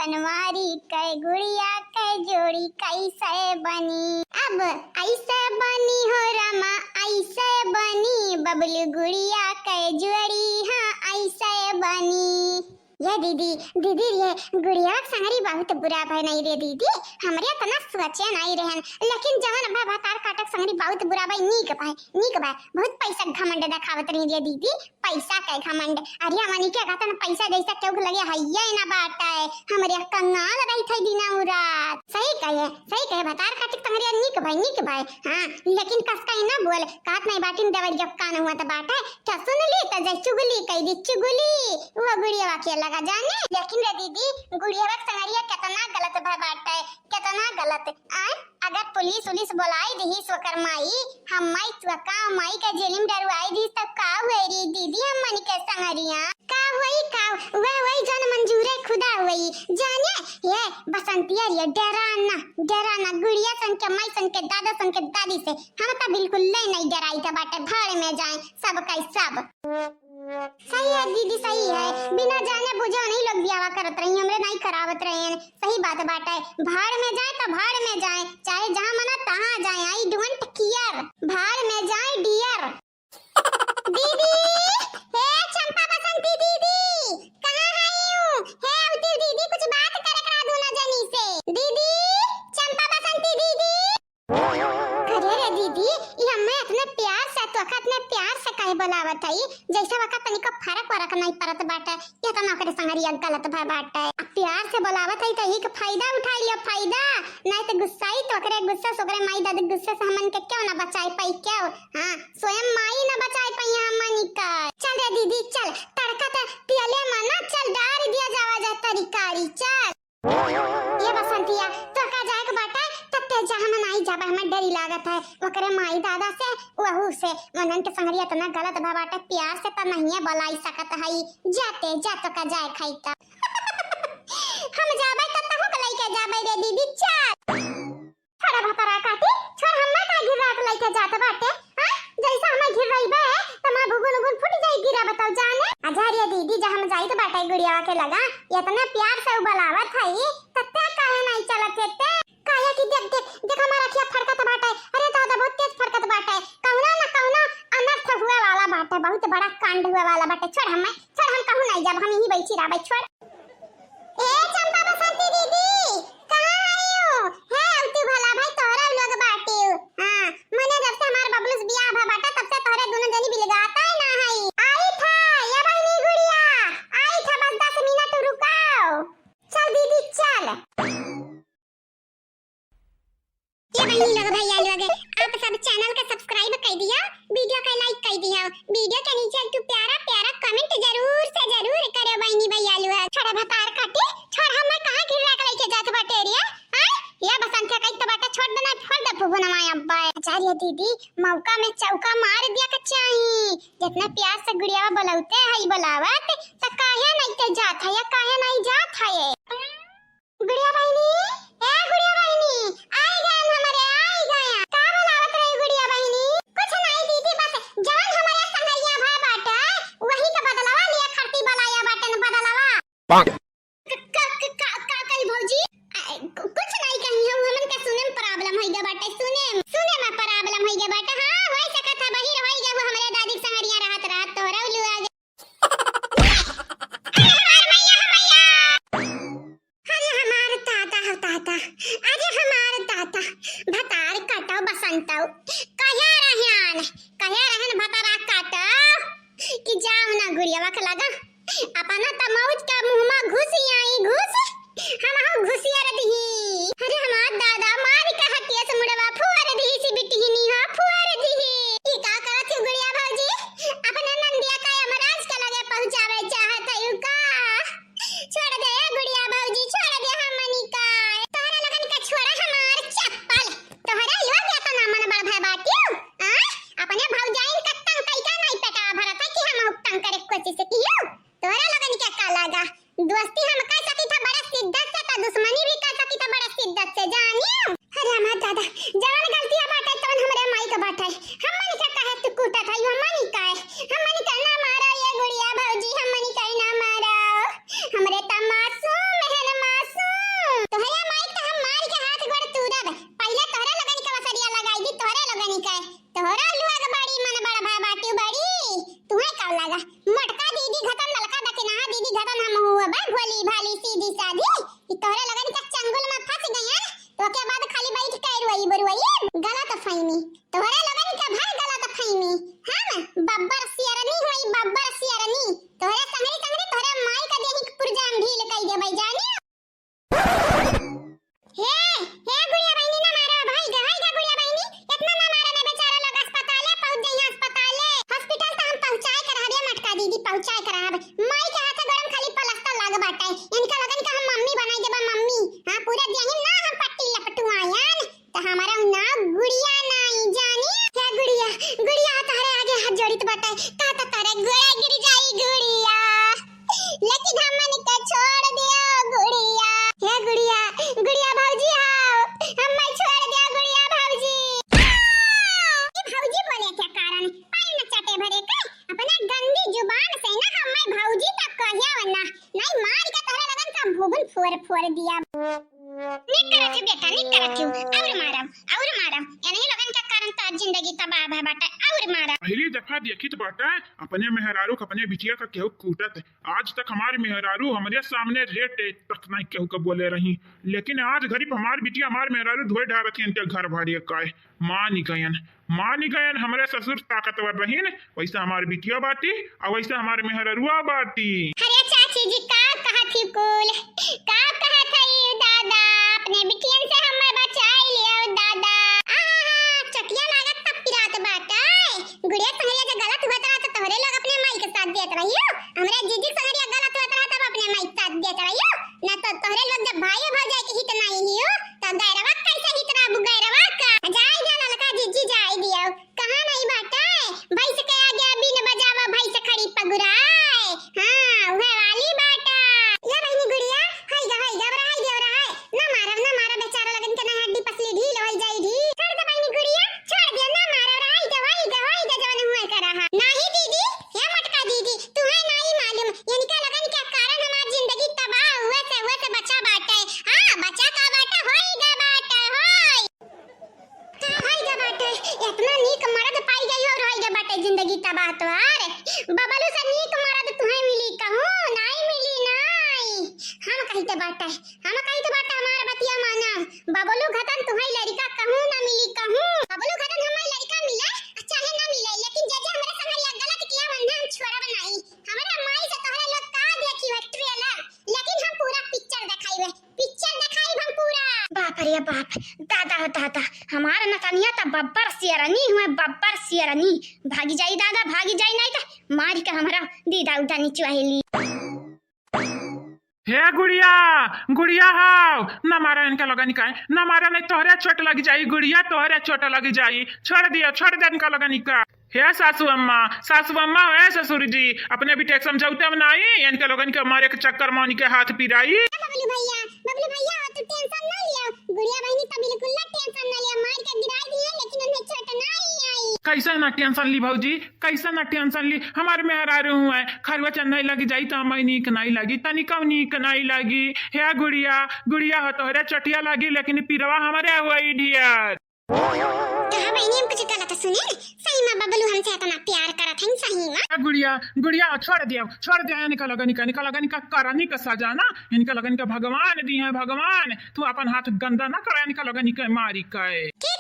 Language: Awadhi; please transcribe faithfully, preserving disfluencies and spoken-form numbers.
बनवारी कै गुड़िया कै जोड़ी कैसे बनी? अब ऐसे बनी हो रामा, ऐसे बनी, बबलू गुड़िया कै जोड़ी, हाँ, ऐसे बनी। ये दीदी, दीदी, ये गुड़िया कै संगरी बहुत बुरा भय नहीं रे दीदी, हमरे इतना सोचे नहीं रहन, लेकिन जवन भय भतार काटक संगरी बहुत बुरा भय, नीक भय, नीक भय, बहुत पैसा घमंड देखावत रही रे दीदी, पैसा कै घमंड। अरे हमनी के कहतन पैसा जैसा केहू के लगे हइये ना बाटे, हमरे कंगाल रही थे दिना रात। सही कहे, सही कहे, भतार काटक तंगरिया नीक भय, नीक भय। हाँ, लेकिन कस कहीं ना बोल, कहत नहीं बाटिन देवरिया कान हुआ त बाटे, क्या सुन ली त जै चुगली कह दी, चुगली। वो गुड़िया के लगा जाने। लेकिन रे दीदी, गुड़िया के संगरिया कितना गलत भय बाटे, कितना गलत। आय, अगर पुलिस उलिस बोलाई दिहिस ओकर माई, हम माई तो का माई के जेल में डरवाई दिहिस तब का हुए रे दीदी हमनी के संगरिया? का हुई का? वह वही जन मंजूरे खुदा हुई। जाने ये बसंतिया रे डराना, डराना गुड़िया सन के माई सन के दादा सन के दादी से हम तो बिल्कुल ले नहीं डराई त बाटे। भाड़ में जाए सब कई सब। सही है दीदी, सही है। बिना जाने बुझे नहीं लोग बियावा करत रही, हमरे नहीं करावत रहे हैं। सही बात बाटे, भाड़ में जाए तो भाड़ में जाए, चाहे जहाँ मना तहाँ जाए, I don't care। भाड़ में जाए dear। दीदी, हे चंपा बसंती दीदी, कहाँ है यू? हे अवती दीदी, कुछ बात करे करा दूना जनी से। दीदी, चंपा बसंती दीदी। अरे रे दीदी, ई हमें इतने प्यार से, तोका इतने प्यार से काहे बुलावत हई? जैसे वका तनिको फरक वरक नहीं पड़त बाटे, ये तो नौकरी संगरिया गलत भय बाटे। अब प्यार से बुलावत हई तो एक फायदा उठाई लियो, फायदा। नहीं तो गुस्साई तो ओकरे गुस्सा से, ओकरे माई दादी गुस्सा से हमन के क्यों ना बचाई पाई, क्यों? हाँ, स्वयं माई ना बचाई पाई हमन का। चल रे दीदी, चल, तड़का तो पियले मना, चल डार दिया जावा जा तरकारी, चल। ये बसंतिया, तोका जाए के बाटे, तब ते जा, हम नाई जाबे, हमें डरी लागत है। ओकरे माई दादा से, वहू से, मनन के संगरिया इतना गलत भा बाटे, प्यार से त नहिये बोलाई सकत हई। जाते, जा तोका जाए खाई त। हम जाबे त तहू के लइके जाबे रे दीदी, चल। छोड़ा भतरा काटी, छोड़, हम्मा का गिर्रा के लइके जात बाटे, हाँ? जैसा हमें गिर्रइबे, त हमार भुगुन उगुन फूट जाई गिरा बताओ जाने। अच्छा रे दीदी, जा हम जाइत बाटे गुड़ियावा के लगा, इतना प्यार से उ बुलावत हई, त ते काहे नहीं चलत हे ते? काहे कि देख, देख, देख हमार अखिया फड़कत बाटे, अरे दादा बहुत तेज फड़कत बाटे, कहुना न कहुना अनर्थ हुए वाला बाटे, बहुत बड़ा कांड हुए वाला बाटे। छोड़ हमें, छोड़, हम कहूँ नहीं जाब, हम यहीं बैठी रहबे, छोड़। ए चंपा बसंती दीदी, कहाँ आयु? हे अवती भला भाई, तोहरा लोग बाटिउ। हाँ, मने जब से हमार बबलू से बियाह भा बाटा, तब से तोहरे दोनों जनी बिलगाता ही ना हई। आई था, या बहिनी गुड़िया, आई था, बस दस मिनट रुकाओ। चल दीदी, चल। ये बहिनी लोग, भैया लोग, आप सब channel का subscribe कर दिया, video का like कर दिया, video के नीचे एक ठो प्यारा प्यारा comment जरूर से जरूर करो बहिनी भैया लोग। छोड़ा भतार काटे, छोड़, हमें कहाँ गिर्रा के लेके जात बाटे रे, हाँ? ये बसंत के कहीं तो बाटे, छोड़ देना, फोड़ दे फुफुना माया अब्बा। आचार्य दीदी, मौका में चौका मार दिया के चाही, जितना प्यार से गुड़ियावा बुलावते है, बुलावत, त काहे नहीं ते जात है या काहे नहीं जात है? गुड़िया बहिनी, ए गुड़िया बहिनी, आई गयन हमरे, आई गयन। का बोलावत रही गुड़िया बहिनी? कुछ नहीं दीदी, बस जवन हमरे संगरिया भा बाटे, वही के बदलवा लिया खातिर बोलाया बाटे न बदलवा। पाक। क-, क-, क-, का, का कही भौजी? आ, कु-, कुछ नहीं कही हम, हमन के सुने में problem होई गया बाटे, सुने में, सुने में problem होई गया बाटे। हाँ, होई सकत है बहिर होई गया वो हमरे दादी के संगरिया रहत रहत तोहरा उलू आ गया। अरे हमार भैया, हमार भैया। अरे हमार दादा हो दादा, अरे हमार दादा, भतार काटो बसंतो, कहे रहन, कहे रहन भतारा काटो, कि जाओ ना गुड़ियावा के लगा, अपना त मौज का मुँह मा घुस आई घुस, हम हो घुसिया रही। अरे हमार दादा मार के हटिया से मुड़वा फोड़ दी, सी बिटिनी हा फोड़ दी। ई का करत हो गुड़िया भौजी, अपना नंदिया का यमराज के लगे पहुँचावे चाहत है का? छोड़ दे ए गुड़िया भौजी, छोड़ दे हमनी का। तोहरा लोगन का छोड़ा हमार चप्पल। तोहरा लोग एतना मन बड़ भय बाटियो, आ? अपने भौजाइन का तंग कई का नहीं पेटा भरत है कि हम तंग करे कोशिश कियो। तोहरा लोगन के का लागा? दोस्ती हम कर सकी था बड़ा शिद्दत से, तो दुश्मनी भी कर सकी था बड़ा शिद्दत से, जानियो। अरे हमार दादा, जवन गलतिया बाटे, तवन हमरे माई के बाटे। हमनी का काहे तू कूटत है, हमनी काहे? हमनी का ना मारो ये गुड़िया भौजी, हमनी का ना मारो। हमरे त मासूम है ना मासूम। कहत तोरे गोड़े गिर जाई गुड़िया, लेकिन हमन के छोड़ दियो गुड़िया। हे गुड़िया, गुड़िया भौजी हाव, हमें छोड़ दियो गुड़िया भौजी। आ! ये भौजी बोले क्या कारण? पाई न चटे भरे के, अपने गंदी जुबान से ना हमें भौजी तक कहियो ना। नहीं मार के तोहरे लगन का भूगुन फोर फोर दिया। निक करत हूँ बेटा, निक करत हूँ। और मारब, और मारब। इन्हीं लोगन के कारण तो जिंदगी तबाह भा बाटे। और मारब। पहली दफा देखित बाटे अपने मेहरारू के अपने बिटिया का केहू कूटत। आज तक हमार मेहरारू हमरे सामने रेट तक नहीं केहू का बोले रही, लेकिन आज घड़ी हमार बिटिया हमार मेहरारू धोए ढारत ही इनके घर भरे का। मान गयन, मान गयन, हमरे ससुर ताकतवर रहीन, वैसे हमार बिटिया बाटी, और वैसे हमार मेहररुआ बाटी। अरे चाची जी, का कहत ही कुल? का कहत ही दादा? अपने बिटियन से हमें बचाई लियो दादा। आहा, चटिया लागत तब पिरात बाटे। गुड़िया तोहरे जे गलत होत रहा तो तोहरे लोग अपने माई के साथ देत रहियो। हमरे जीजी संगरिया गलत होत रहा तब अपने माई के साथ देत रहियो। ना तो तोहरे लोग जब भाई भौजाई के हित नहीं हियो, तो गैरवा कैसे हित रहबू गैरवा का? जाए जा ललका जीजी जाए दियो। कहाँ नहीं बाटे? भैंस के आगे बीन बजावा, भैंस खड़ी पगुराए। हाँ, उहे वाली बाटे। या बहिनी गुड़िया, हई गा, हई गा, अब रहई दे, अब रहई। ना मारब, ना मारब, बेचारा लगन के ना हड्डी पसली ढील होई जाई ढील। छोड़ दे बहिनी गुड़िया, छोड़ दे, ना मारब, रहई दे, होई गा, होई गा, जवन हुए करा हा। नाही दीदी, हे मोटका दीदी, तुहे नाही मालूम, इनका लगन के कारण हमार जिंदगी तबाह हुए से, हुए से बचा बाटे। हाँ, बचा का बाटे, होई गा बाटे, होई। का होई गा बाटे? इतना नीक मर्द पाई गई हो, होई गा बाटे जिंदगी तबाह तोहार। बबलू से नीक मर्द तुहे मिली कहूँ, नाई मिली नाई। हम कही तो बाटे, हम कही तो बाटे, हमार बतिया माना। बबलू घतन तुहे लड़का कहूँ ना मिली कहूँ। बबलू घतन हमार लड़का मिले, चाहे ना मिले, लेकिन जे जे हमरे संगरिया गलत किया, वन्हे हम छोड़ब नाई। हमरे माई से तोहरे लोग का देखी हो ट्रेलर, लेकिन हम पूरा पिक्चर देखाई है। पिक्चर देखाई हम पूरा। बाप रे बाप, दादा हो दादा, हमार नतनिया त बब्बर शेरनी हुए, बब्बर शेरनी। भागी जाई दादा, भागी जाई, नहीं त मारी के हमरा दीदा उदा निचुआई ली। हे गुड़िया, गुड़िया हाव, न मारा इनका लगन का, न मारा, नहीं तोहरे चोट लग जाई गुड़िया, तोहरे चोट लग जाई। छोड़ दियो, छोड़ दे इनका लगन का। हे सासू अम्मा, सासू अम्मा, हे ससुर जी, अपने बिटिया के समझौते में नाई, इनके लोगन के मारे के चक्कर में इनके हाथ पिराई। ए बबलू भैया, बबलू भैया, तू टेंशन ना लियो, गुड़िया बहिनी तो बिल्कुल ना टेंशन ना लियो, मार के गिराई दिए, लेकिन उन्हें चोट ना आई। कैसे ना टेंशन ली भौजी, कैसे ना टेंशन ली, हमार मेहरारू हुए, खरुआ चन्नई लगी जाई तो हमें नीक नाई लगी, तनिका नीक नाई लगी। हे गुड़िया, गुड़िया हो तोहरे चटिया लगी, लेकिन पिरवा हमारे हुई ढियर। कहा बहिनी, हम कुछ गलत सुने? सही में बबलू हमसे इतना प्यार करत हन, सही में? ए गुड़िया, गुड़िया, छोड़ दियो, छोड़ दियो, इनका लगन का, इनका लगन का करनी का सजा ना, इनका लगन का भगवान दी है, भगवान। तू अपन हाथ गंदा ना कर, इनका लगन का मारी का। ठीक